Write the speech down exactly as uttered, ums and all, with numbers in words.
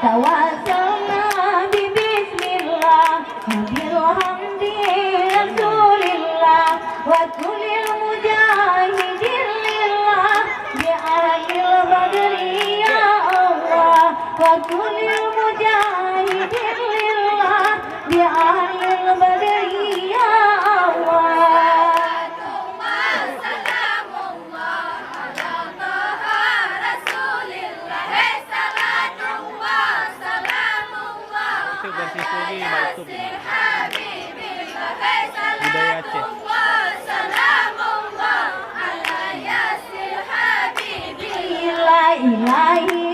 Tawassalna bi bismillah, wa bil hamdi rasulillah, wa kullil mujahidin lillah, bi ahlil badri ya Allah, wa kullil mujahidin lillah, bi ahlil badri ya Allah. Itu versi Sungi, Mak Yusuf ini. Budaya Aceh. La ilaha